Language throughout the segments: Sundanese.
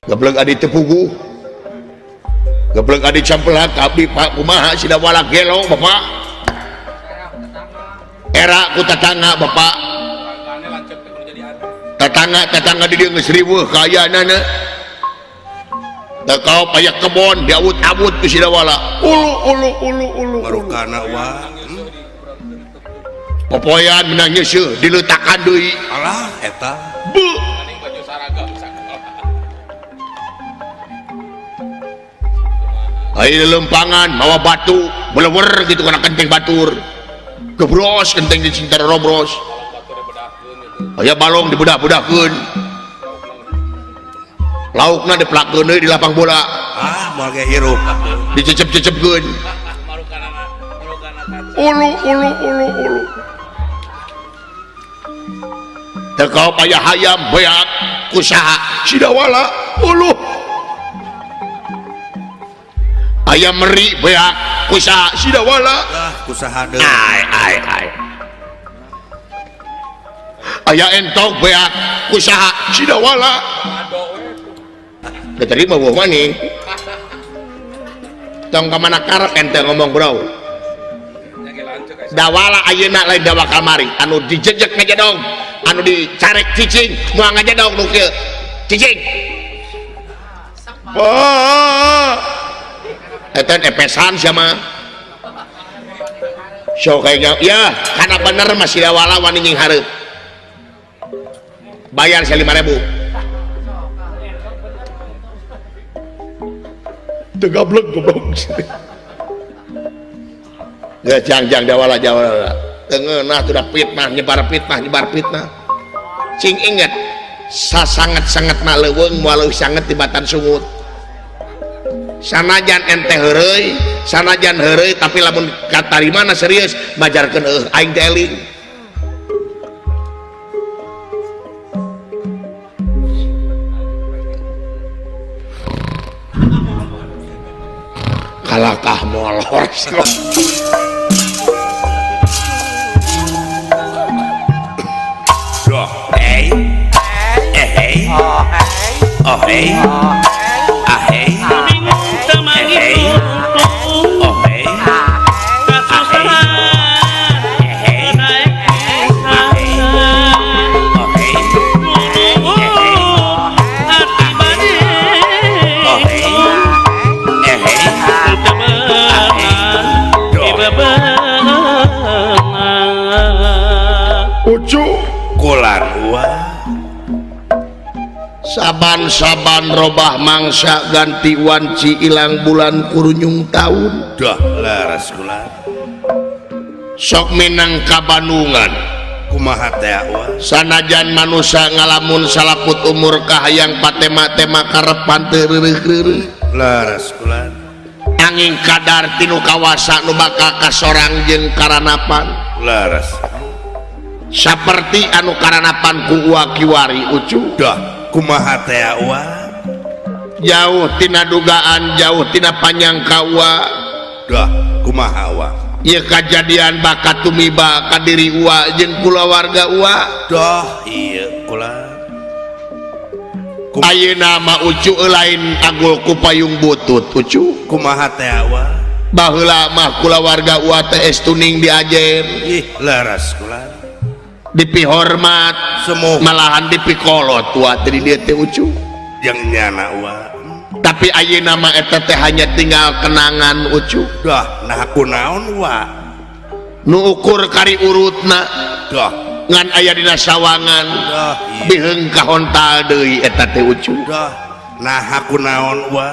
Geblek adi teu puguh. Geblek adi campelak abdi Pak kumaha Sidawala gelo Bapak. Era ku tetangga Bapak. Tetangga-tetangga di dieu geus riweuh kaayaanana. Teu kaop aya kebon diawut-awut ku Sidawala. Ulu ulu ulu ulu. Marukana wa. Popoean menang nyeuseuh dileutakan deui. Alah eta. Beuh. Ayo lempangan mawa batu belewer gitu kana kenteng batur. Gebros kenteng di cinta robros. Aya balong dibedah-bedahkeun. Laukna dipelakeun deui di lapang bola. Ah, moal ge hirup. Dicecep-cecepkeun. Ulu ulu ulu ulu. Teu kaop aya hayam beak kusaha Sidawala ulu. Ayam meri beak kusaha Sidawala. Lah kusaha deui. Ai ai ai. Aya entok beak kusaha Sidawala. Da tadi mah weuh maning. Tong ka mana karep ente ngomong bro. Dawala ayeuna lain dawa kamari anu dijejek ngajedong, anu dicarek cicing moal ngajedong nu kieu. Cicing. Oh. Eta epesan sia mah. Sok kayaknya ya karena bener mah Sidawala wani nying hareup. Bayar sia 5.000. Teu gablek goblok. Ya jang-jang dawala dawala. Teu ngeunah tuh da fitnah nyebar fitnah nyebar fitnah. Cing inget sasanget-sangetna leuweung moal leuwih sanget tibatan sungut. Sanajan ente heureuy, sanajan heureuy tapi lamun katarimana serius majarkeun eueuh aing teh eling. Kalakah molor. Hey. Eh hey. Oh hey. Ah hey. Eh hey. Oh hey. Ah hey. Eh hey. Ah hey. Oh hey. Eh hey. Oh hey. Eh hey. Ah hey. Ucu kulan uwa. Saban-saban robah mangsa ganti wanci ilang bulan kurunyung taun. Dah laras kulan. Sok minang kabandungan. Kumaha teh uwa? Sanajan manusa ngalamun salaput umur kahayang patema-tema karepan teu reureuh-reureuh. Laras kulan. Angin kadar tinu kawasa nu bakal kasorang jeung karanapan. Laras. Saperti anu karanapan ku uwa kiwari ucu. Dah kumaha teh uwa? Jauh tina dugaan, jauh tina panyangka uwa. Dah kumaha uwa? Ieu kajadian bakat tumiba ka diri uwa jeung kulawarga uwa. Dah ieu kula. Ayeuna mah ucu lain agul ku payung butut ucu. Kumaha teh uwa? Baheula mah kulawarga uwa teh estuning diajen. Ih laras kula. Dipihormat semua malahan dipikolot tua tadi dia teh ucu yang nyana wa. Tapi ayeuna mah eta teh hanya tinggal kenangan ucu. Dah nah kunaon wa nu ukur kari urutna. Dah ngan aya dina sawangan. Dah biheung kahontal deui eta teh ucu. Dah nah kunaon wa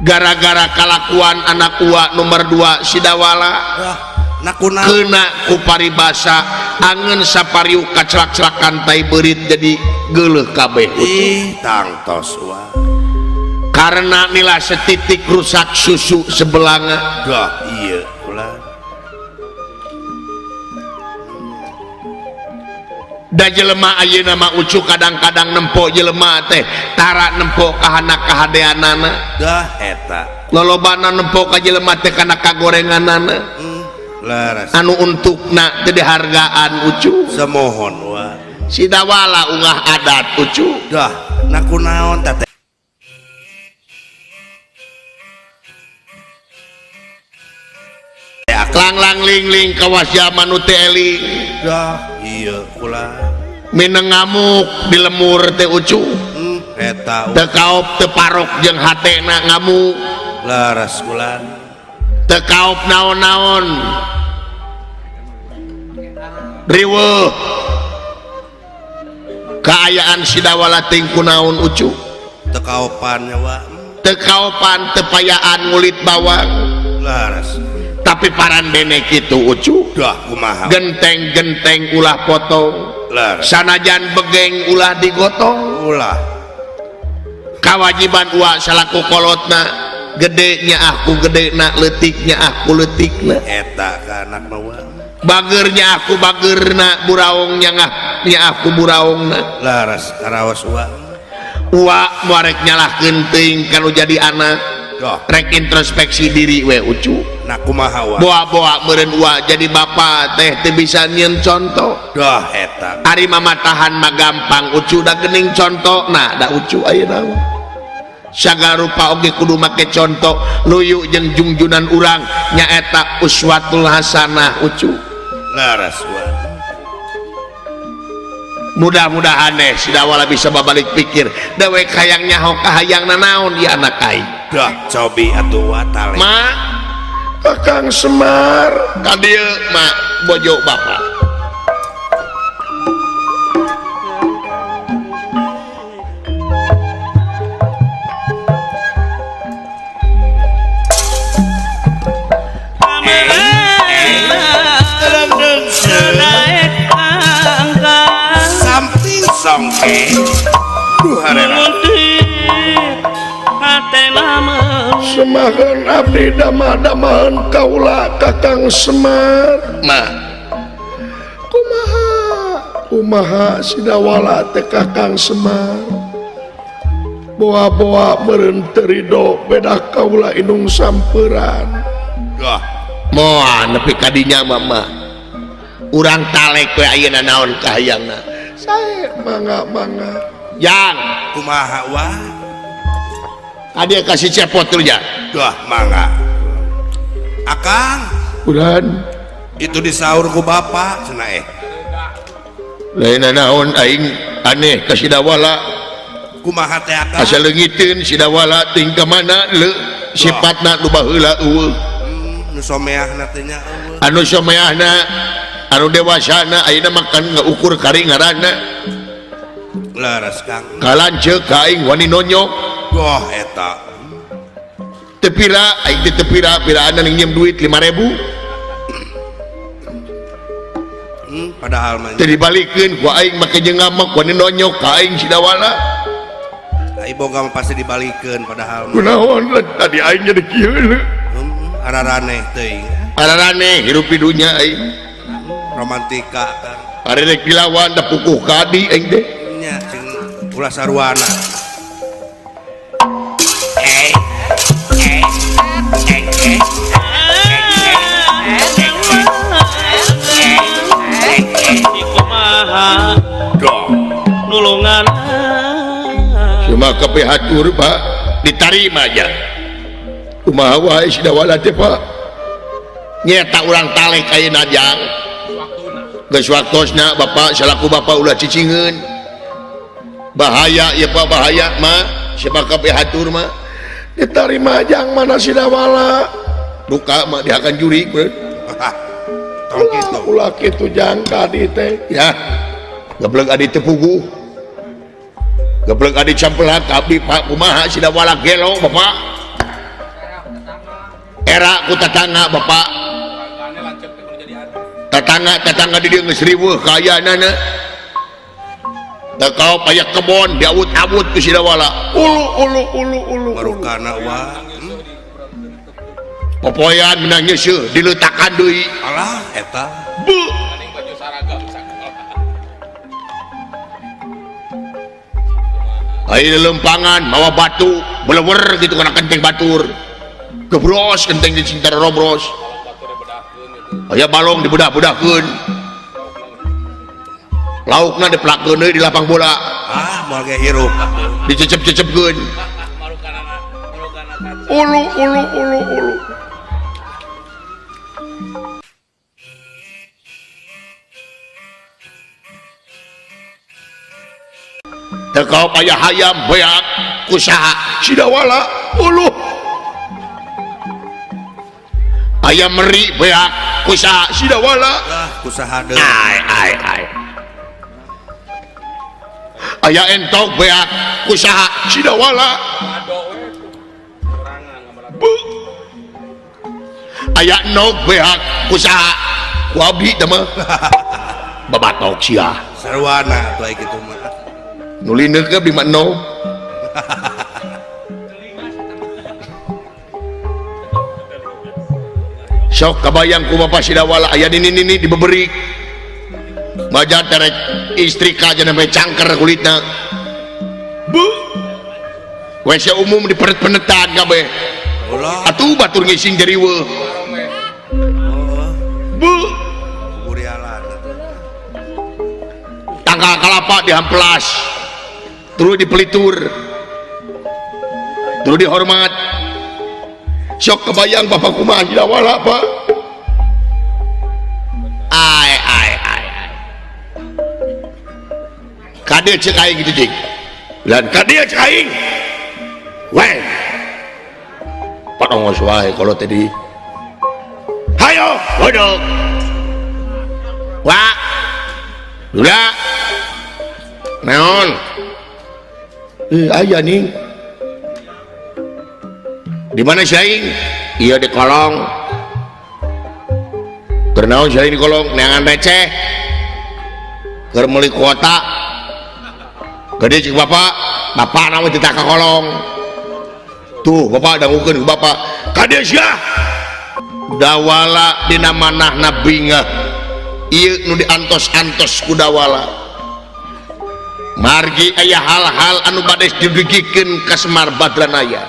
gara-gara kalakuan anak uwa nomor 2 Sidawala. Dah kena ku paribasa angen sapariuk kacelak-celakan tai beurit jadi geuleuh kabeh. Ih tangtos wa. Karena nila setitik rusak susu sebelanga. Dah ieu kula. Da jelema ayeuna mah ucu kadang-kadang nempo jelema teh tara nempo kahana kahadeanana. Dah eta. Lolobana nempo ka jelema teh kana kagorenganana. Laras. Anu untukna teu dihargaan ucu. Semohon wa. Sidawala ungah adat ucu. Dah Na kunaon teh Langlang ling-ling kawas zaman nu teu eling. Dah iya kula. Mineng ngamuk di lemur teh ucu. Eta teu kaop teu parok jeung hatena ngamuk. Laras kula. Teu kaop naon-naon. Riweuh. Kaayaan Sidawala ting kunaon ucu. Teu kaopan nyawa. Teu kaopan teu payaan ngulit bawang. Laras. Tapi paran bene kitu ucu. Dah kumaha. Genteng-genteng ulah potong. Laras. Sanajan begeng ulah digotong. Ulah. Kawajiban uak salaku kolotna gedenya aku gedena leutiknya aku leutikna. Eta ka anak mah. Bagernya aku bagerna buraongnya ngahnya aku buraongna. Laras karaos uak. Uak moal rek nyalahkeun teuing kanu jadi anak. Dah. Rek introspeksi diri we ucu. Nah kumaha wa? Boa-boa meureun uak jadi bapa teh teu bisa nyieun contoh. Dah eta. Ari mamatahan mah gampang ucu da geuning contona da ucu ayeuna mah. Sagala rupa oge kudu make contoh luyu jeung jungjunan urang nyaeta uswatul hasanah ucu. Laras wa. Mudah-mudahan deh Sidawala bisa babalik pikir dewek hayang nyaho ka hayang nanaon ieu anak aing. Dah cobi atuh wa tale. Ma Kakang Semar ka dieu ma bojo bapa. Samping songke. Duh harera. Semahan abdi dama-damahan kaula Kakang Semar. Ma kumaha kumaha Sidawala teh Kakang Semar. Boa-boa meureun teu rido beda kaula indung samperan. Dah moal nepi ka dinya mah mah. Urang talek we ayeuna naon kahayangna. Sae mangga-mangga. Jang kumaha wa? Adia kasih cepot tuh ya. Dah mangga. Akang. Ulan. Itu disaur ku bapak cenah eh. Lain naon aing aneh ka Sidawala. Kumaha teh akang? Asa leungiteun Sidawala ting ka mana leu sifatna nu baheula eueuh. Nu someahna teh nya eueuh. Anu someahna anu dewasana ayeuna makan ngaukur kari ngaranna. Laras Kang. Kalanceuk ka aing wani nonyok. Wah eta. Teu pira aing teh teu pira piraan nginjem duit 5.000. Padahal mah teu dibalikeun ku aing make jeung ngamek wani nonyok ka aing Sidawala. Ai boga mah pasti dibalikeun padahal mah. Kunaon tadi aing jadi kieu leu. Araraneh teuing. Araraneh hirup di dunya aing. Romantika kan. Ari rek dilawan da pukuh ka adi aing teh. Nya cing ulah saruana. Nulungan cuma kepihatur Pak ditarima aja kumaha wae Sidawala teh Pak nyeta urang talek ayeuna jang geus waktosna Bapak salaku Bapak ulah cicingeun bahaya ya Pak bahaya mah siapa kepihatur mah ditarima jang mana Sidawala duka mah dihakan juri tong kitu ulah kitu jang ka adi teh ya geblek adi teh puguh geblek adi campelak abdi Pak kumaha Sidawala gelo Bapak era ku tetangga Bapak tetangga di dieu geus riweuh kaayaanana teu kaop aya kebon diawut-awut ku Sidawala ulu ulu ulu ulu barukana wa popoean menang nyeuseuh dileutakan deui alah eta beuh ayo lempangan mawa batu belewer gitu kana kenteng batur gebros kenteng di cinta robros aya balong dibedah-bedahkeun Laukna dipelakeun deui di lapang bola. Ah, moal ge hirup. Dicecep-cecepkeun. Ulu ulu ulu ulu. Teu kaop aya hayam beak kusaha Sidawala ulu. Ayam meri beak kusaha Sidawala. Ah, kusaha deui. Ai ai ai. Aya entok beak kusaha Sidawala. Aya nog beak kusaha ku abdi teh mah. Babatok sia. Sarwana atuh kitu mah. Nu lineuk ge abdi mah nog. Sok kabayang ku Bapak Sidawala aya nini-nini dibeberik. Maja terek istri ka jangan sampai cangker kulitna. Bu. WC umum diperet-penetan kabeh. Atuh batur ngising jadi weuh. Bu. Tangkal kalapa dihamplas. Terus dipelitur. Terus dihormat. Sok kebayang Bapak kumaha Sidawala Pak. Ai ai ai ai. Kadieu ceuk aing kitu cing. Lan kadieu ceuk aing. Weh. Patongos wae kalau tadi. Hayo, bodoh. Wa. Duda. Naon? Aya nih. Di mana si aing? Iya di kolong. Keur naon si aing di kolong? Neangan receh. Keur meuli kuota. Gede cik bapak, bapak naon teu ka kolong. Tuh, bapak dangukeun ku bapak. Kade sia. Dawala dina manahna bingah. Ieu nu diantos-antos ku Dawala. Margi aya hal-hal anu bade didugikeun ka Semar Badranaya.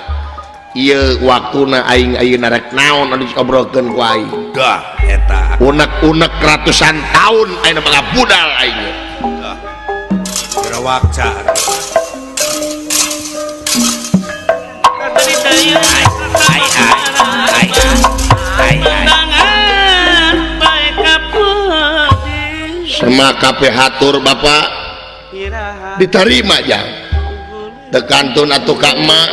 Ieu waktuna aing ayeuna rek naon anu diobrolkeun ku aing. Dah eta. Unek-unek ratusan tahun ayeuna mah budal aing. Dah. Gerawakca. Ai ai ai ai. Sema kabeh hatur Bapak ditarima jang. Teu kantun atuh ka emak.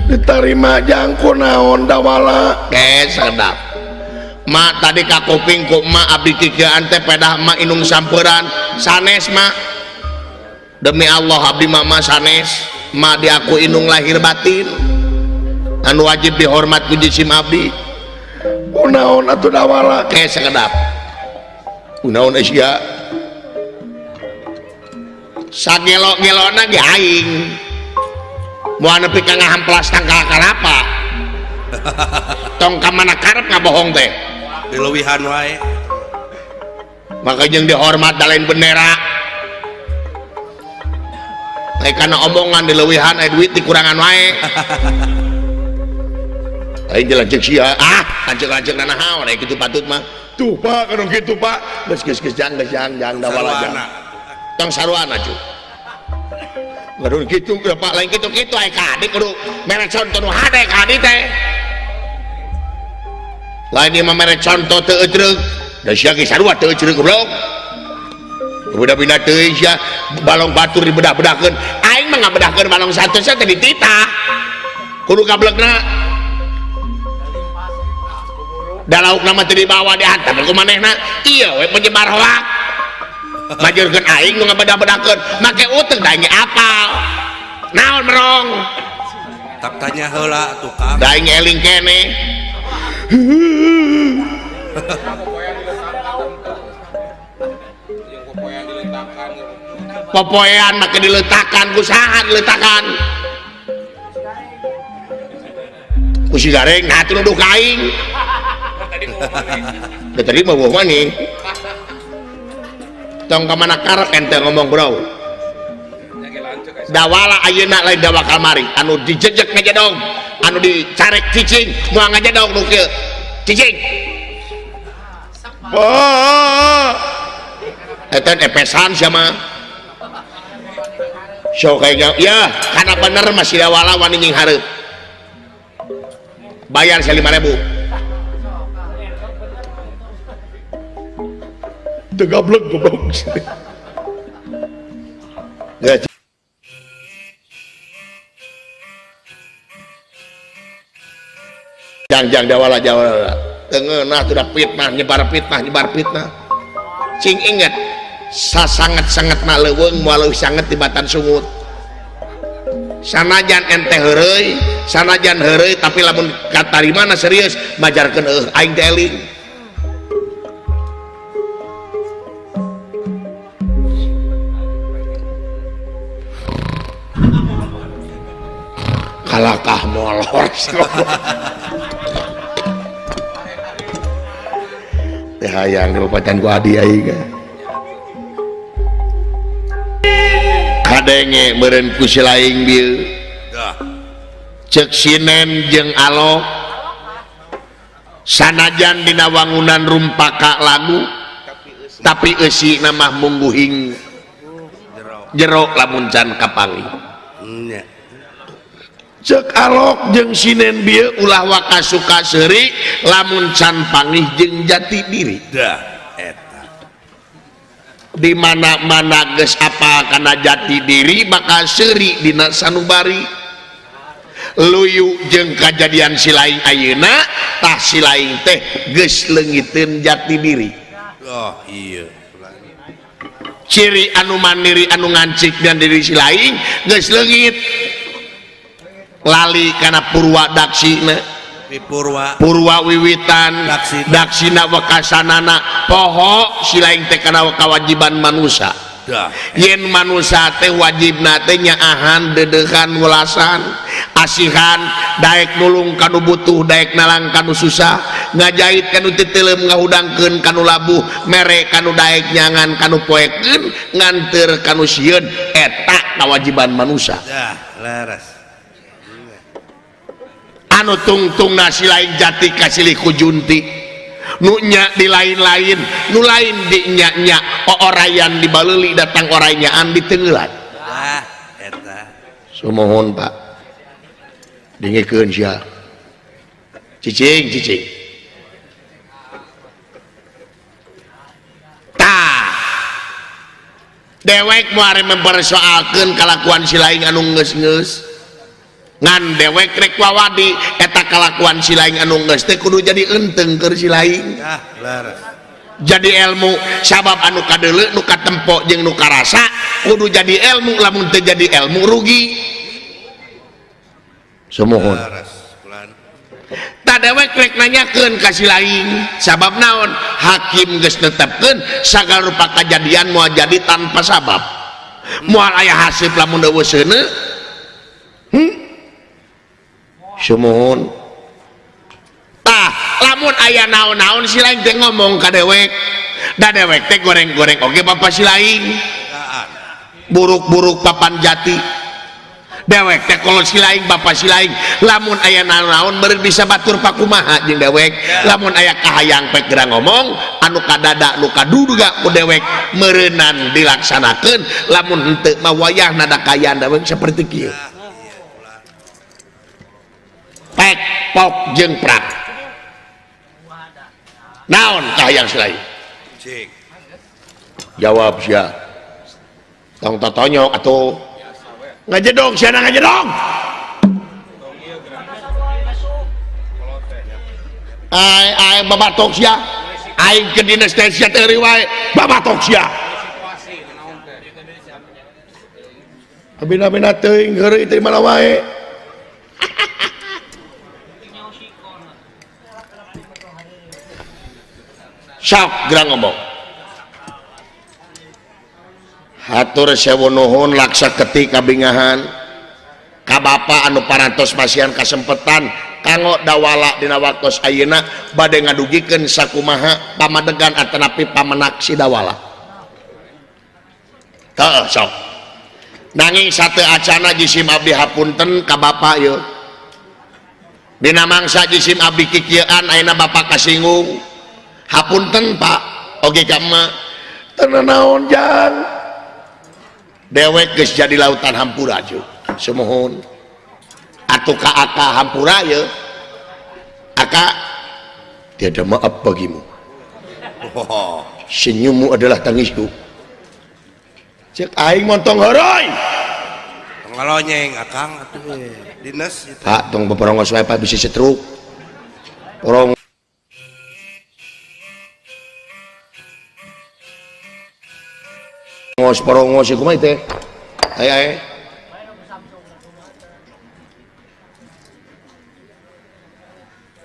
Ditarima jang ku naon Dawala. Sedap. Mak tadi ka kuping ku emak abdi kikieuan teh pedah emak inung samperan sanes mak. Demi Allah abdi mama sanes, mak diaku inung lahir batin. Anu wajib dihormat ku jisim abdi. Ku naon atuh Dawala? Sakedap. Ku naon sia? Sagelo-gelona ge aing. Moal nepi ka ngahamplas tangkal kalapa. Tong ka mana karep ngabohong teh. Dileuwihan wae. Maka jeung dihormat da lain bendera. Lain kana omongan dileuwihan aya duit dikurangan wae. Aing jelas ceuk sia. Ah, lanceuk-lanceuk nanaon aya kitu patut mah. Tuh Pak, kanu kitu Pak. Geus geus geus jang geus jang jang Dawala jang. Tong saruana cu. Gaduh kitu Pak, lain kitu-kitu aya ka adik kudu mere contoh nu hade ka adik teh. Lain ieu mah mere contoh teu eucreug. Da sia ge sarua teu eucreug goblok. Beda-beda teuing sia balong batur dibedah-bedahkeun. Aing mah ngabedahkeun balong satu sia teh dititah. Kudu gablegna. Da laukna mah teu dibawa dihantar ku manehna. Ieu we penyebar hoak. Majurkeun aing nu ngabedah-bedahkeun make uteuk da aing apal. Naon merong? Tak tanya heula atuh Kang. Da aing eling keneh. Popoean make diletakan ku saha diletakan? Ku si Gareng nah atuh nuduh ka aing. Da tadi mah weuh maneh. Tong ka mana karep ente ngomong bro. Dawala ayeuna lain dawa kamari anu dijejek ngajedog, anu dicarek cicing moal ngajedog nu kieu. Cicing. Eta epesan sama so kayaknya ya karena bener masih dawala wani nying hareup bayar saya 5.000 teu goblok goblok. Jang-jang dawala jawala tengenah sudah fitnah nyebar fitnah nyebar fitnah cing inget sasanget-sanget na leuweung moal leuwih sanget tibatan sungut sanajan ente heureuy sanajan heureuy tapi lamun katarimana serius majarkeun eueuh aing teh eling kalakah molor teh hayang dibapatan ku adi aing kadenge meureun ku si laing bieu ceuk sinen jeung alok sanajan dina wangunan rumpaka lagu tapi eusina mah mungguhing jero lamun can kapanggih. Cek alok jeung sinen bieu ulah waka suka seuri lamun can panggih jeung jati diri. Dah eta. Di mana-mana geus apal kana jati diri bakal seuri dina sanubari. Luyu jeung kajadian si laing ayeuna tah si laing teh geus leungiteun jati diri. Oh iya. Ciri anu mandiri anu ngancik dan diri si laing geus leungit. Lali kana purwa daksina purwa purwa wiwitan daksina wekasanana poho si laing teh kana kewajiban manusia. Yen manusia teh wajibna teh nyaahan dedekan welasan asihan daek nulung kanu butuh daek nalang kanu susah ngajahit kanu titeuleum ngahudangkeun kanu labuh mere kanu daek nyangan kanu poekeun nganteur kanu sieun eta kewajiban manusia. Leres. Anu tungtung nasi lain jati kasilih ku junti nu nya di lain-lain nu lain di nya-nya orayan di baleuli datang oranyaan di tenggelan. Ah eta sumuhun Pak dingikeun sia cicing cicing tah dewek moal mempersoalkeun kalakuan si lain anu geus-geus ngan dewek rek wawadi eta kalakuan si laing anu geus teh kudu jadi enteng keur si laing. Jadi ilmu sabab anu kadeuleu nu katempo jeung nu karasa kudu jadi ilmu lamun teu jadi ilmu rugi. Sumuhun. Tah dewek rek nanyakeun ka si laing sabab naon hakim geus netepkeun sagala rupa kajadian moal jadi tanpa sabab moal aya hasib lamun eueuh seuneu. Sumuhun. Tah lamun aya naon-naon si laing teh ngomong ka dewek da dewek teh goreng-goreng oge bapa si laing buruk-buruk papan jati dewek teh kalau si laing bapa si laing lamun aya naon-naon meureun bisa batur pakumaha jeung dewek lamun aya kahayang pek geura ngomong anu kadada nu kaduduga ku dewek meureunnan dilaksanakeun lamun henteu mah wayahna da kaayaan dewek saperti kieu. Pek pok jeung prak naon kahayang si lain jawab sia tong totonyok atuh ngajedog sia ngajedog ai ai babatok sia aing ke dinas teh sia teh wae babatok sia abina-bina teuing heureuy teh mana wae. Sok gerang ngomong hatur sewu nuhun laksa ketik kabingahan ka bapa anu parantos masihan kasempetan kanggo dawala dina waktos ayeuna bade ngadugikeun sakumaha pamadegan atanapi pamenak si dawala. Teu sok nanging sateu acana jisim abdi hapunten ka bapa ieu dina mangsa jisim abdi kikieuan ayeuna bapa kasinggung. Hapunten Pak oge ka emak Teu naon jang. Dewek geus jadi lautan hampura cu. Sumuhun. Atuh ka aka hampura ye. Aka tiada maaf bagimu. Senyummu adalah tangisku. Cek aing montong heureuy. Tong ngalonyeng akang atuh dinas itu. Pak tong beberongos wae Pak bisi setruk. Porong ngos porongos ieu kumaha teh? Aya aya.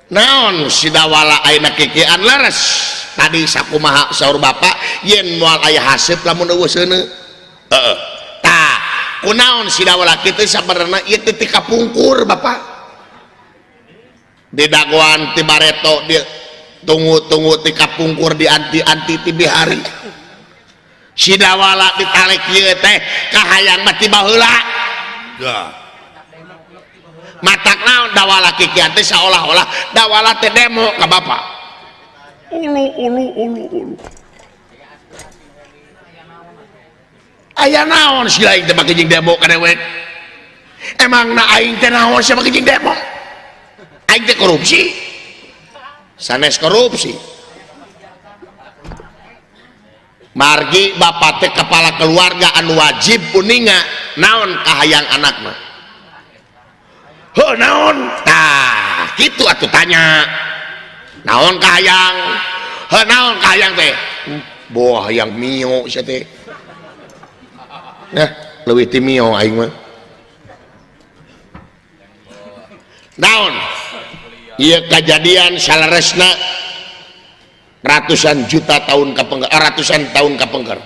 Naon sidawala ayeuna kikian leres. Tadi sakumaha saur bapak yen moal aya haseup lamun eueuh seuneu. Heeh. Tah, kunaon sidawala kitu sabenerna ieu teh ti kapungkur bapak. Didagoan ti bareto di tunggu-tunggu ti kapungkur di anti-anti ti bihari. Sidawala ditalek ieu teh kahayang mah ti baheula. Matak naon dawala kikian teh saolah-olah dawala teh demo ka bapak. Ulu ulu ulu ulu. Aya naon si lain teh make jeung demo ka dewek? Emangna aing teh naon sia make jeung demo? Aing teh korupsi. Sanes korupsi. Margi bapak teh kepala keluarga anu wajib uninga naon kahayang anak mah. Heuh naon? Tah, kitu atuh tanya. Naon kahayang? Heuh naon kahayang teh? Boh hayang mio sia teh. Nah, leuwih ti mio aing mah. Naon? Ieu kajadian saleresna ratusan juta tahun kapengker, ratusan tahun kapengker.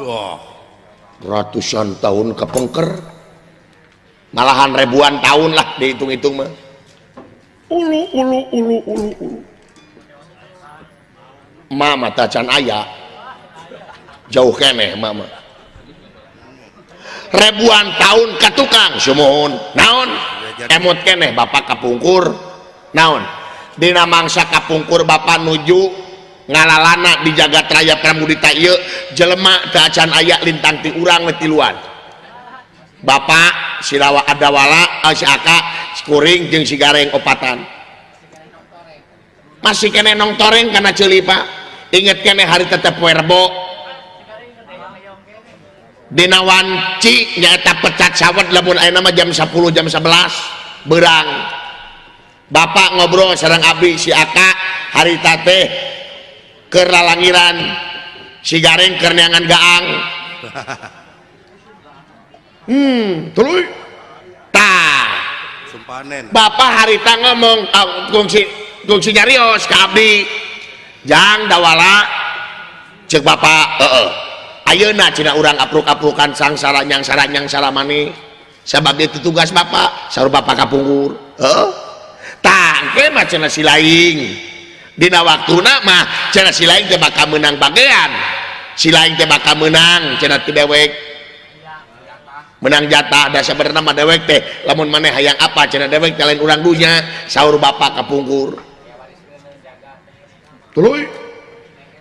Wah. Ratusan tahun kapengker. Malahan ribuan tahun lah dihitung-hitung mah. Ulu ulu ulu ulu ulu. Mama tacan aya. Jauh keneh mama. Ribuan tahun ka tukang sumuhun. Naon? Emot keneh bapak kapungkur. Naon? Dina mangsa kapungkur bapak nuju ngalalana di jagat raya Pramudita ieu jelema teu acan aya lintang ti urang we tiluan. Bapak silawa adawala si aka kuring jeung si gareng opatan. Masih keneh nong toreng kana ceuli Pak. Inget keneh hari tetep poe Rebo. Dina wanci nyaeta pecat sawet lamun ayeuna mah jam 10 jam 11 beurang. Bapak ngobrol sareng abdi si aka harita teh keur lalangiran si gareng keur neangan gaang. Tuluy. Tah. Sumpanen. Bapak harita ngomong kungsi nyarios ka abdi. Jang dawala ceuk bapak heeh. Ayeuna cenah urang apruk-aprukan sangsara nyangsara nyangsara maneh. Sabab itu tugas bapak, saur bapak kapungkur. Heeh. Tah engke mah cenah si laing. Dina waktuna mah cenah si laing teh bakal meunang bagean. Si laing teh bakal meunang cenah ti dewek. Menang jatah da sabenerna mah dewek teh lamun maneh hayang apa cenah dewek teh lain urang dunya saur bapak kapungkur. Tuluy.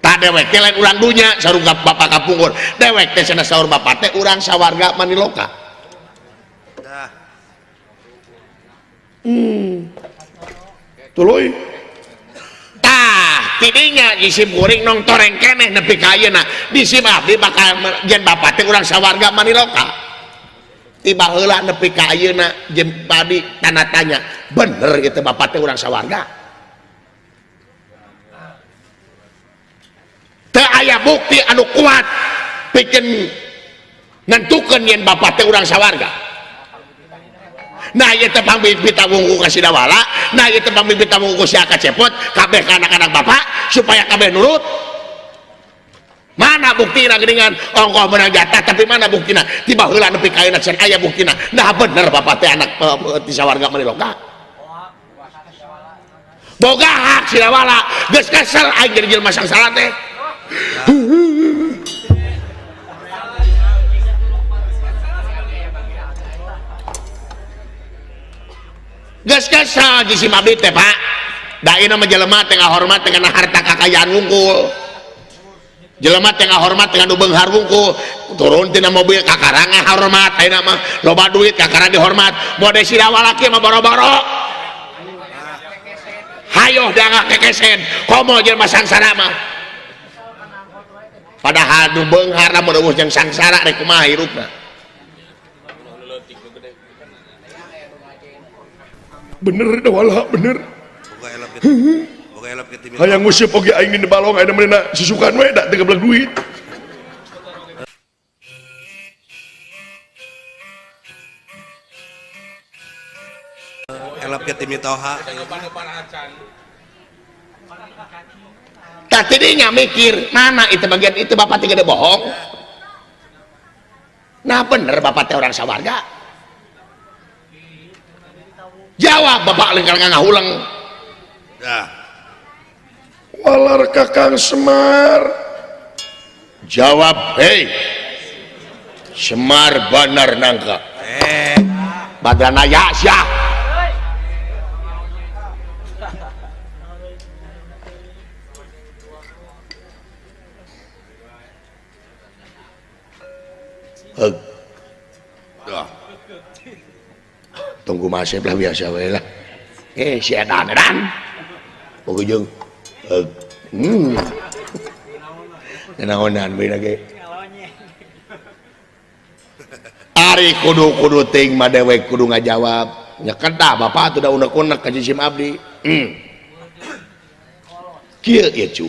Tah dewek teh lain urang dunya saur bapak kapungkur. Dewek teh cenah saur bapak teh urang sawarga maniloka. Dah. Tuluy. Tah tidinya jisim kuring nong toreng keneh nepi ka ayeuna. Disim abdi bakal jen bapak teh urang sawarga maniloka. Tiba heula nepi ka ayeuna jeung padi tanda tanya bener ieu teh bapak teh urang sawarga. Teu aya bukti anu kuat pikeun nentukeun yen bapak teh urang sawarga. Nah ieu teh pambibita wungku ka Sidawala, nah ieu teh pambibita wungku si Aka Cepot, kabeh ka anak-anak bapak supaya kabeh nurut. Mana buktina geuningan ongkoh menang jatah tapi mana buktina? Tiba heula nepi ka ayeuna can aya buktina. Nah bener bapak teh anak ti sawarga maniloka. Boga hak Sidawala, geus kesel aing jadi jelema sangsara teh. Geus kesel jisim abdi teh Pak. Da ieu mah jelema teh ngahormat teh kana harta kakayaan wungkul. Jelema teh ngahormat dengan nu beunghar wungkul turun tina mobil kakarang ngahormat ayeuna mah loba duit kakarang dihormat mode sidawala kieu mah boro-boro hayoh da ngakekesen komo jelema sangsara mah padahal nu beunghar lamun eueuh jeung sangsara rek kumaha hirupna bener dawala bener hayang nguseup oge aing di balong ayeuna mah susukan we da teu geblek duit. Elep ke tim Toha. Tah tidinya mikir, mana itu bagian itu bapak teh gede bohong. Nah bener bapak teh orang sawarga. Jawab bapak lengkar ngahuleng. Dah. Walar Kakang Semar. Jawab, hei. Semar banar nangka. Badrana ya syah. Tunggu masih lah biasa we lah. Si edan edan. Pokoknya naonan we lagi. Ari kudu-kudu ting mah dewek kudu ngajawab. Nya kedah bapak atuh da unek-unek ka jisim abdi. Kieu ieu cu.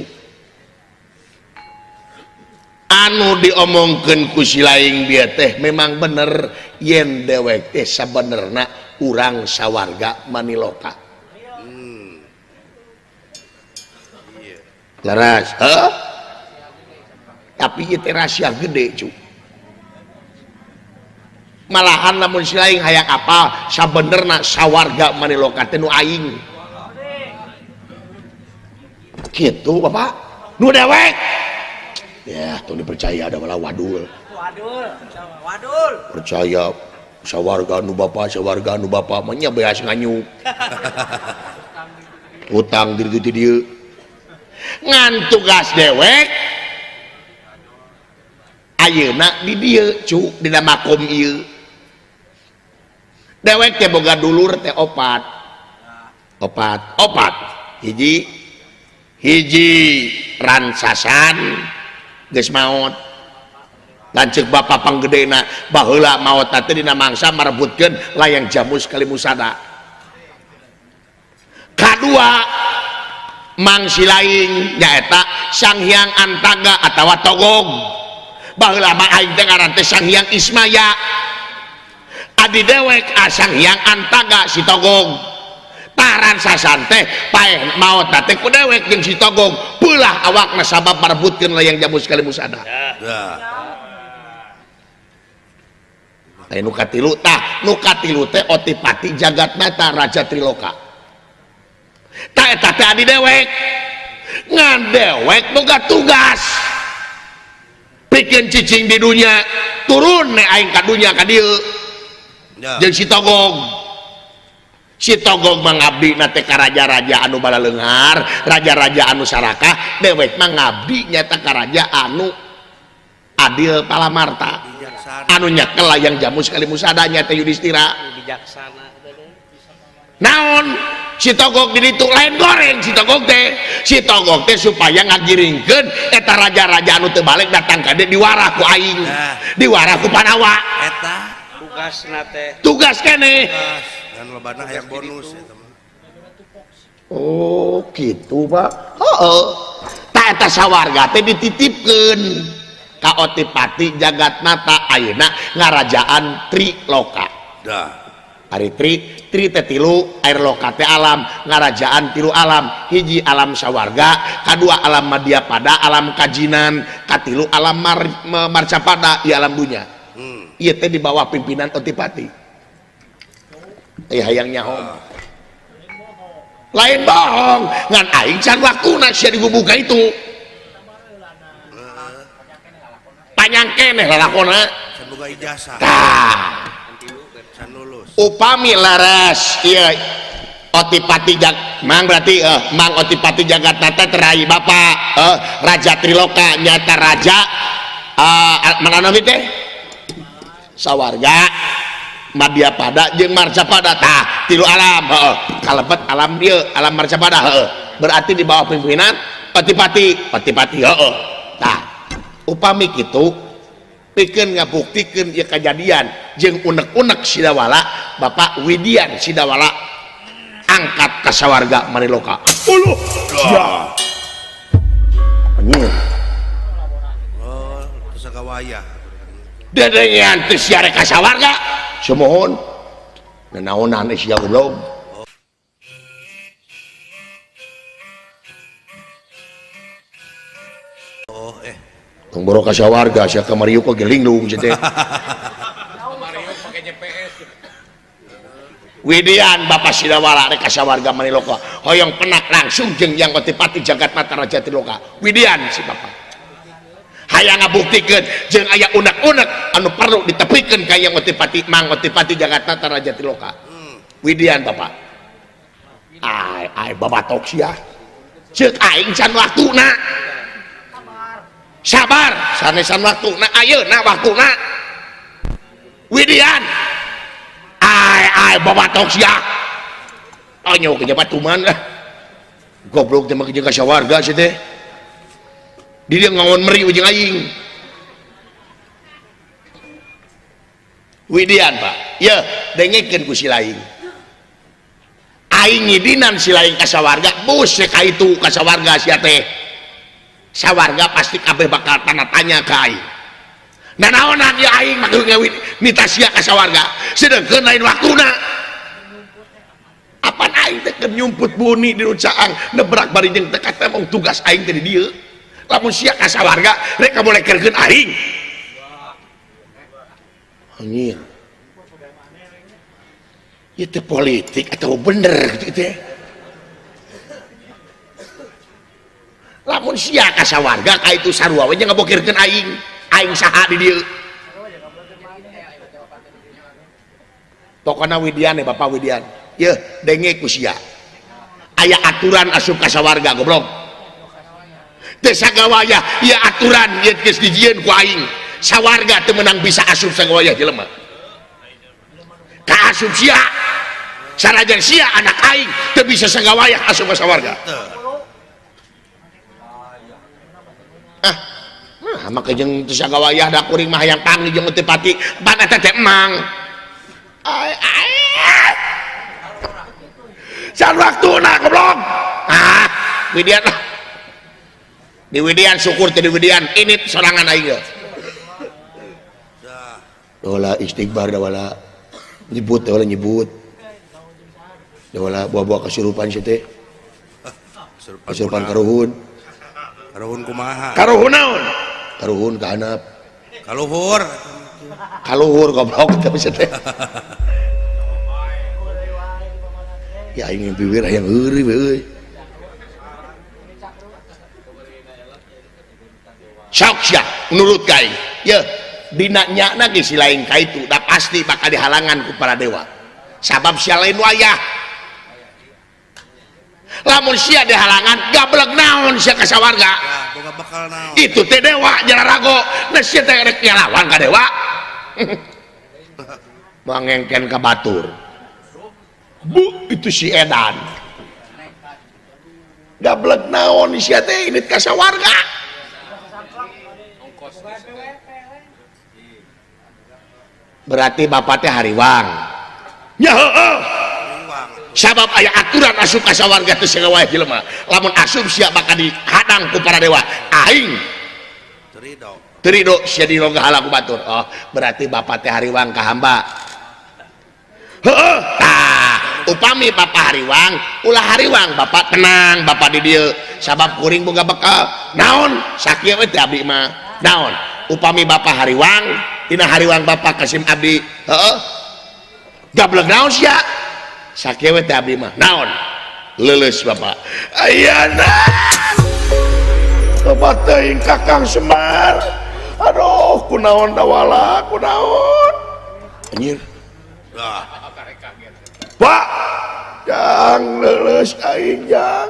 Anu diomongkeun ku si laing dia teh memang bener yen dewek teh sabenerna urang sawarga Maniloka. Leres, heuh? Tapi ieu teh rahasia gede cu. Malahan lamun si laing hayang apal sabenerna sawarga Maniloka teh nu aing. Kitu bapak, nu dewek. Ya, tong dipercaya ada malah wadul. Wadul, wadul. Percaya sawarga nu bapa, sawarga nu bapa mah nya beas nganyuk. Utang di dieu dieu. Ngan tugas dewek ayeuna di dieu cu dina makom ieu. Dewek teh boga dulur teh opat. Opat, opat. Hiji hiji ransasan geus maot. Lanceuk bapa panggedena baheula maot teh dina mangsa marebutkeun layang jamus kalimusada. Kadua Mang Silaing nyaeta Sang Hyang Antaga atawa Togog. Baheula mah aing teh ngaran teh Sang Hyang Ismaya. Adi dewek Sang Hyang Antaga si Togog. Taran sasan teh paeh maot teh ku dewek jeung si Togog peulah awakna sabab marebutkeun layang jamus kalimusada. Tah nu katilu tah nu katilu teh Otipati Jagatnata Raja Triloka. Tah eta teh adi dewek. Ngan dewek boga tugas. Pikeun cicing di dunya turun ne aing ka dunya ka dieu. Jeung si Togog. Si Togog mangabdi na teh ka raja-raja anu balaleunghar, raja-raja anu sarakah, dewek mah ngabdi nyata ka raja anu adil palamarta. Anu nyekel layang jamus kalimusada nyata Yudhistira. Bijaksana. Naon si Togog di ditu lain goreng si Togog teh. Si Togog teh supaya ngagiringkeun eta raja-raja anu teu balik datang ka dieu diwarah ku aing. Diwarah ku Panawa. Eta tugasna teh. Tugas keneh. Dan lobana hayang bonus eta mah. Oh, gitu, Pak. Heeh. Tah eta sawarga teh dititipkeun ka Otipati Jagatnata ayeuna ngarajaan Triloka. Dah. Ari tri, tri teh tilu, air loka teh alam, ngarajaan tilu alam, hiji alam sawarga, kadua alam madyapada, alam kajinan, katilu alam marcapada, ieu alam dunya. Ieu teh di bawah pimpinan Otipati. Hayang nyaho. Lain bohong, ngan aing can waktuna sia digubuka itu. Panjang keneh lalakona. Can boga ijazah. Tah. Can lulus. Upami leres ieu Otipati Mang berarti Mang Otipati Jagatnata terai bapak Raja Triloka nyata raja mana nami teh sawarga Madyapada jeung Marcapada tah tilu alam kalebet alam dieu alam Marcapada berarti di bawah pimpinan Otipati Otipati heeh tah upami kitu pikeun ngabuktikeun ieu kajadian jeung unek-unek Sidawala Bapak Widian Sidawala angkat ka sawarga Maniloka uluh sia anjir oh teu sagawayah dedengean teu sia rek ka sawarga sumuhun nanaonan sia goblok. Oh tong boro ka sawarga sia ka Mariuk oge linglung sia teh. Kamariuk make GPS. Widian Bapak Sidawala rek ka sawarga Maniloka hoyong penak langsung jeung Yang Otipati Jagatmata Raja Triloka. Widian si Bapak hayang ngabuktikeun jeung aya unek-unek anu perlu ditepikeun ka Yang Otipati Mang Otipati Jagatmata Raja Triloka. Widian Bapak ai ai babatok sia ceuk aing can waktuna sabar sanesan waktuna ayeuna waktuna Widian ai ai babatok sia anyo ke batuman lah goblok teh mah jeung ka sawarga sia teh di dia ngawan meri jeung aing. Widian Pak ye dengekeun ku si laing aing ngidinan si laing ka sawarga bus ka itu ka sawarga sia teh sawarga pasti kabeh bakal tanda tanya ka aing nanaonan ieu aing mah ngawin nita sia ka sawarga sedengkeun lain waktuna apan aing teh keur nyumput buni di caang nebrak bari jeung teh katemong tugas aing teh di dieu lamun sia ka sawarga rek kabolekerkeun aing anjir ieu teh politik atau bener kitu teh lamun sia ka sawarga ka itu sarua we ngabokirkeun aing aing saha di dieu pokona Widian ya Bapak Widian yeuh denge ku sia aya aturan asup ka sawarga goblok teu sagawayah ieu aturan ieu geus dijieun ku aing sawarga teu meunang bisa asup sagawayah jelema ka asup sia sanajan sia anak aing teu bisa sagawayah asup ka sawarga ah nah maka jeung teu sagawayah da kuring mah hayang panggih jeung Otipati pan eta teh emang ai ai can waktuna goblok ah Widian lah di Widian syukur teh di Widian ini sorangan aing dawala istighbar dawala nyebut dawala nyebut dawala buah-buah kasurupan sia teh kasurupan karuhun karuhun kumaha karuhun naon karuhun ka handap kaluhur kaluhur goblok teh sia teh ya aing bibir hayang heureuy we euy sok sia nurut ka aing yeuh dina nyana ge si lain ka itu da pasti bakal dihalangan ku para dewa sabab sia lain wayah lamun sia dihalangan gablek naon sia ka sawarga boga bakal naon itu teh dewa jararago nah sia teh rek ngalawan ka dewa mangengken ka batur bu itu si edan gablek naon sia teh init ka sawarga berarti bapak teh hariwang nya heueuh sabab aya aturan asup ka sawarga teh sagawayah jelema lamun asup sia bakal dihadang ku para dewa aing teu rido sia dirogahala ku batur oh berarti bapak teh hariwang ka hamba heueuh tah upami bapak hariwang ulah hariwang bapak tenang bapak di dieu sabab kuring boga bekal naon sakieu we teh abdi mah naon upami bapak hariwang dina hariwang bapak kasim abdi heeh gablek naon sia sakieu we teh abdi mah naon leuleus bapak ayana bapak teuing Kakang Semar aduh kunaon dawala kunaon anjir Pak ya Jang leuleus aing jang.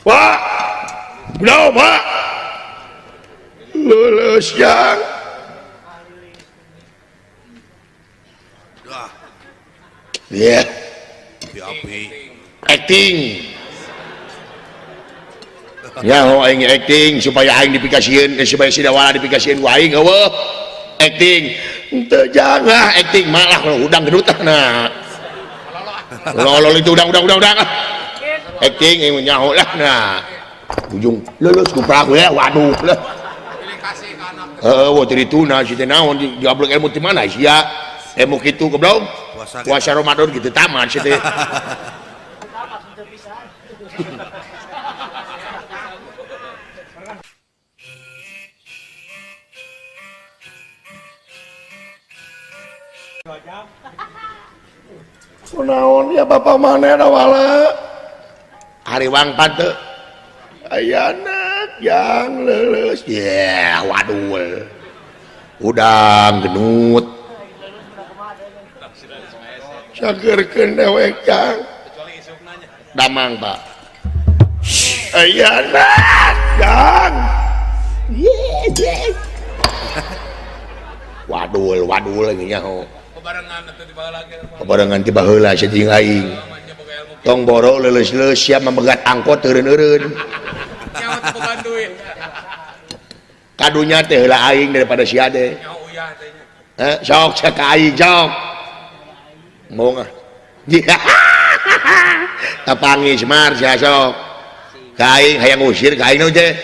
Pak. Kunaon Pak? Leuleus jang. Dah. Yeah. Api. Acting. Ya ho aing acting supaya aing dipikasieun, supaya si Dawala dipikasieun ku aing eueuh. Acting. Henteu jangan acting malah udang gendut nah. Lolol itu udang udang udang udang. Acting aing nyaho lah nah. Ujung lulus ku perahu ya waduh lah. Heeh, wah teu dituna si teh naon digablek ilmu ti mana sia? Ilmu kitu goblok. Puasa Ramadan gitu tamat si teh. Kunaon ya bapak mana Dawala? Hariwang pante. Ayana yang leuleus. Yeah, waduh. Udang genut. Cagerkeun dewek jang. Damang, Pak. Ayana jang. Wadul, wadul nya ho. Kebarengan tiba heula jeung aing. Tong boro leuleus-leuleus siap memegat angkot eureun-eureun. Kadunya teh heula aing daripada si ade. Sok cek ka aing sok. Mau ah. Tapangis mar sia sok. Ka aing hayang ngusir ka aing teh.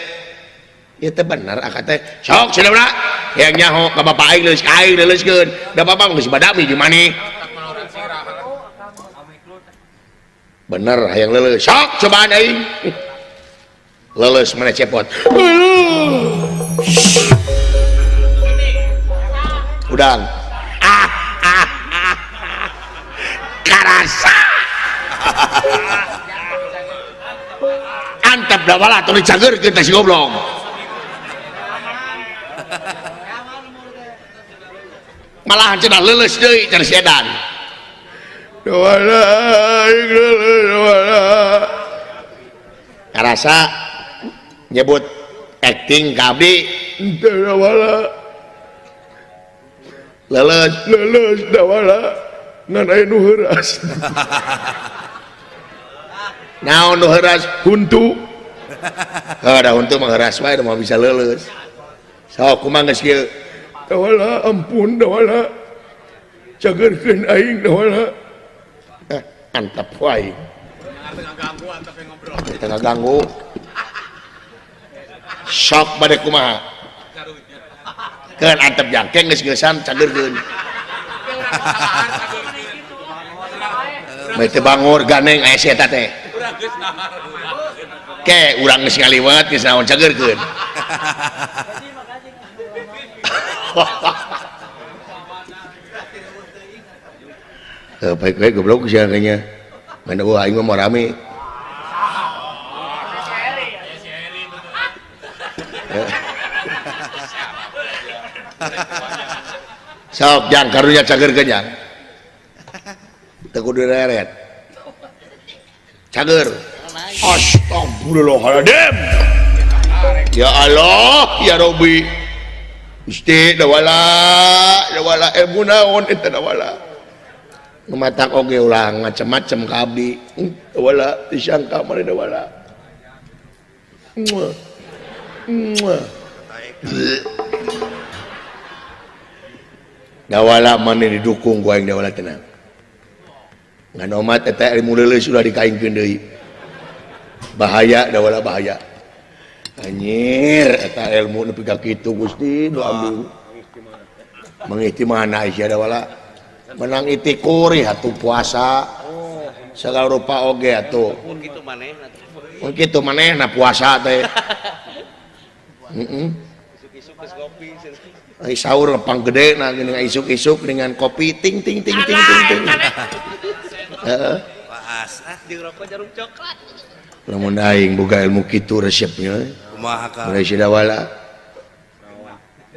Ieu teh bener akad teh. Sok cenah hayang nyaho ka bapak aing leuleus ka aing leuleuskeun. Da bapak geus badami di maneh. Bener hayang leuleus. Sok cobaan aing. Leuleus mana cepot. Udang. Ah ah ah. Karasa. Antep Dawala tong dicageurkeun teh si goblok. Malahan cenah leuleus deui cenah si edan. Dawala aing leuleus Dawala. Karasa nyebut acting ka abdi henteu Dawala. Leuleus leuleus Dawala ngan aya nu heuras. Naon nu heuras? Huntu. Heuh da huntu mah heuras wae da moal bisa leuleus. Sok kumaha geus kieu? Dawala ampun Dawala. Cagerkeun aing Dawala. Antep wae. Tengah ganggu. Sok bade kumaha? Keun antep jangkeng geus geusan cagerkeun. Meh teu bangor ganeng aya si eta teh. Ke urang geus ngaliwat geus naon cagerkeun. Baik-baik goblok sia kayaknya. Mana gua aing mah rame. Sok jang karunya cagerkeun jang. Teu kudu reret. Cager. Astagfirullahaladzim. Ya Allah, ya Rabbi. Gusti Dawala, Dawala ilmu naon eta Dawala. Nu matak oge ulah macem-macem ka abdi. Dawala disangka maneh Dawala. Muah. Muah. Dawala maneh didukung ku aing Dawala tenang. Ngan omat eta ilmu leuleus ulah dikaingkeun deui. Bahaya Dawala bahaya. Anjir eta ilmu nepi ka kitu Gusti nu abdi. Mengiti mana sia Dawala. Menang itikuri atuh puasa. Segala rupa oge atuh. Kitu manehna. Kitu manehna puasa teh. Heeh. Isuk-isuk geus ngopi. Ai sahur lepang gede nah geuning isuk-isuk dengan kopi ting ting ting ting ting ting. Heeh. Paas ah jeung rokok jarum coklat. Lamun aing boga ilmu kitu resepnya. Kumaha ka? Mulai si Dawala.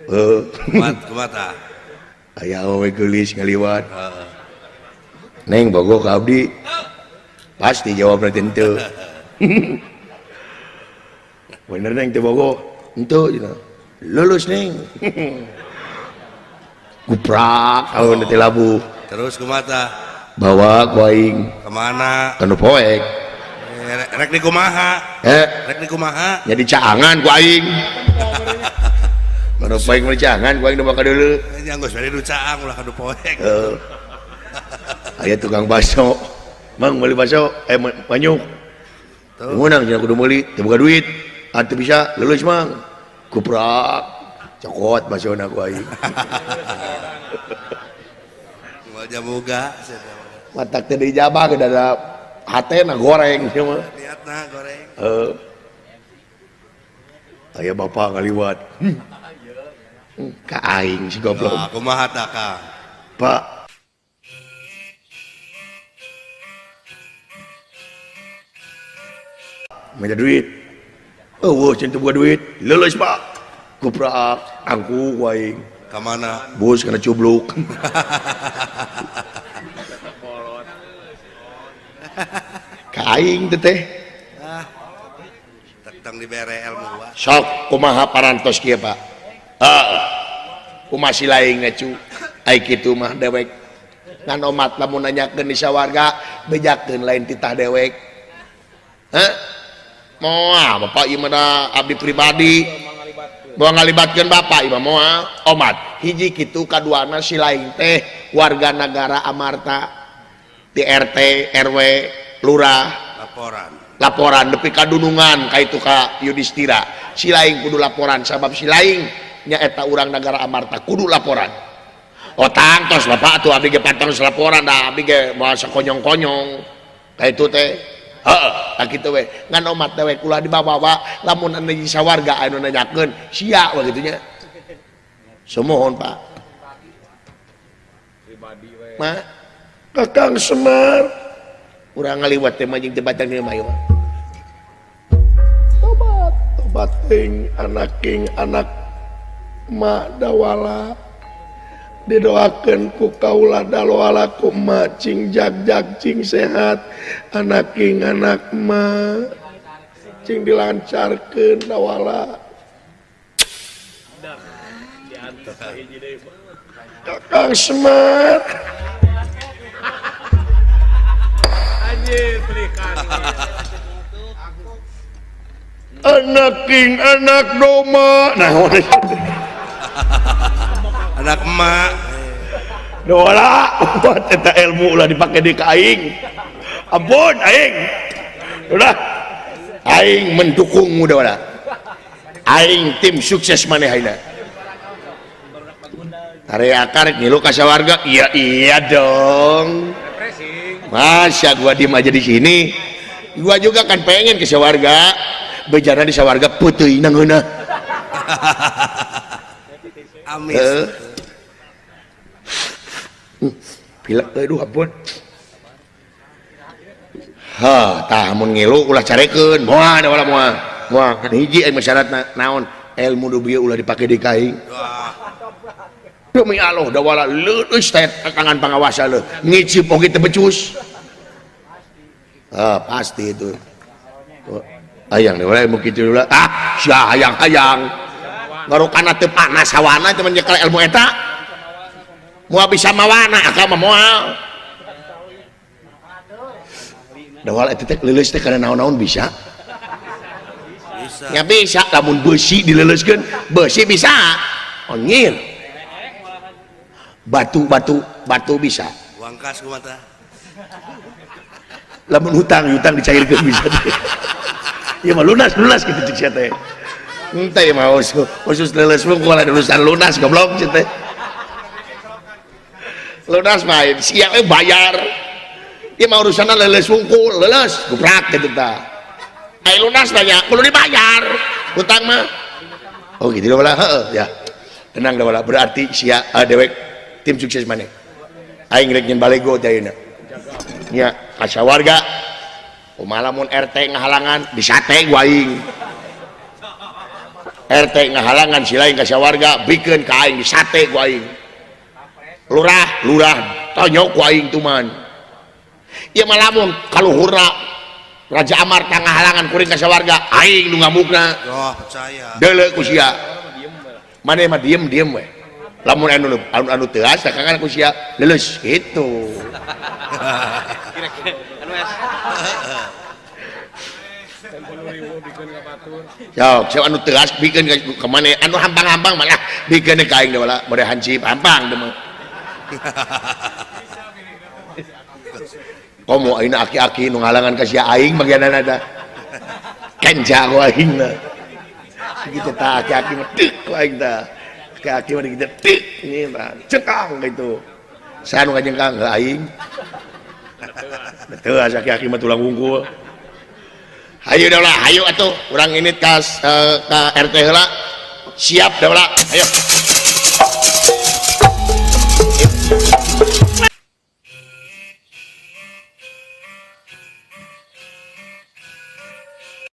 Heuh. Kumat kumat ah. Aya awewe geulis ngaliwat. Heeh. Neng bogoh ka abdi. Pasti jawab berarti henteu. Bener neng teu bogoh? Henteu cenah. Lulus neng. Guprak aweun teh labuh. Terus kumaha? Bawa ku aing. Ka mana? Ka nu poek. Rek di kumaha? Rek di kumaha? Jadi caangan ku aing. Ka nu poek mah caangan ku aing nu bakal deuleu. Nya geus bari nu caang ulah ka nu poek. Heeh. Aya tukang bakso. Mang meuli bakso, manyuk. Meunang cenah kudu meuli, teu boga duit. Atuh bisa lulus mang. Kuprak. Cokot baksona ku aing. Moal jamuga. Matak teh dijabah ke dada hatena goreng sia mah. Niatna goreng. Heeh. Aya bapak ngaliwat. Ka aing si goblok. Nah, kumaha tah Kang? Pak. Minta duit. Eueuh cenah teu boga duit. Leuleus Pak. Kuprak angku ku aing. Ka mana? Bus kana cubluk. Ka aing teh teh. Ah. Tentang dibere ilmu wa. Sok kumaha parantos kieu Pak? Heeh. Kumaha si laing cu? Ai kitu mah dewek. Ngan omat lamun nanyakeun di sawarga bejakeun lain titah dewek. Heh? Moal bapak ieu mah abdi pribadi. Moal ngalibatkeun bapak ieu mah moal. Omat hiji kitu kaduana si laing teh warga nagara Amarta di RT, RW, lurah laporan nepi ka dunungan ka itu ka Yudhistira. Si laing kudu laporan sabab si laing nyaeta urang nagara Amarta kudu laporan. Oh tangtos bapak atuh abdi ge pantos laporan da abdi ge moal sakonyong-konyong ka itu teh. Heeh, tah kitu we. Ngan omat dewek ulah dibawa-bawa lamun anu sawarga anu nanyakeun sia we kitu nya. Sumuhun Pak. Pribadi we. Ma, Kakang Semar. Urang ngaliwat teh mah jeung teu batang di mah ieu mah. Tobat, tobat ting anak king anak ma dawala. Didoakeun ku kaula daloala ku ma cing jag-jag cing sehat anak king anak ma cing dilancarkeun dawala. Kakang Semar. Anjir pelikan. Anak king anak doma. Nah, anak emak. Dola, buat eta ilmu ulah dipake di ka aing. Ampun aing. Udah. Aing mendukung udah ulah. Aing tim sukses maneh ayeuna. Area karek ngilu ka sawarga. Iya iya dong. Masa gua diem aja di sini. Gua juga kan pengen ke sawarga. Bejana di sawarga peuteui ngeunah. Amis. Pilek aduh ampun. Ha, tah mun ngilu ulah carekeun. Moal da moal. Moal kan hiji aing syaratna naon? Ilmu nu bieu ulah dipake di ka aing. Demi Allah dawala leuleus teh tangan pangawasa leuh. Ngicip oge teu becus. Ah, pasti itu. Hayang dawala ilmu kitu ulah. Ah, sia hayang-hayang. Ngarukana teu panas hawana teh nyekel ilmu eta. Moal bisa mawana akal mah moal. Dawala eta teh leuleus teh kana naon-naon bisa. Bisa. Nya bisa lamun beusi dileuleuskeun, beusi bisa. Onyir. Batu-batu, batu bisa. Wangkas kumaha? Lamun hutang, hutang dicairkeun bisa. Ieu mah lunas, lunas kitu cek sia teh. Henteu mah khusus leuleus mah kumaha urusan lunas goblok cek teh. Lunas mah sia we bayar. Ieu mah urusanna leuleus wungkul, leuleus guprak kitu tah. Ai lunas mah nya kudu dibayar hutang mah. Oh gitu lah heeh ya. Tenang dah berarti sia dewek tim sukses maneh. Aing rek nyen balego teh ayeuna. Nya ka sawarga. Kumaha lamun RT ngahalangan disate ku aing. RT ngahalangan si lain ka sawarga bikeun ka aing disate ku aing. Lurah, lurah tonyok ku aing tuman. Ieu mah lamun kaluhurna Raja Amarta ngahalangan kuring ka sawarga, aing nu ngamukna. Oh, percaya. Deuleu ku sia. Maneh mah diem-diem we. Lamun anu anu, anu teuas dakangan ku sia leuleus kitu. Kira-kira anu es. Sok, siapa anu teuas bikeun ka maneh, anu hampang-hampang malah bikeun ka aing wala, bade hancip hampang deui mah. Komo ayeuna aki-aki nu ngalangan ka sia aing bagianana da. Kenca ku aing na. Kitu tah aki-aki mah teuk ku aing tah. Aki-aki mah kitu teuk ini tah cekang kitu. Saha nu ngajengkang heuh aing. Betul aki-aki mah tulang wungkul. Hayu dah lah, hayu atuh urang ini ka RT heula. Siap dah lah, ayo.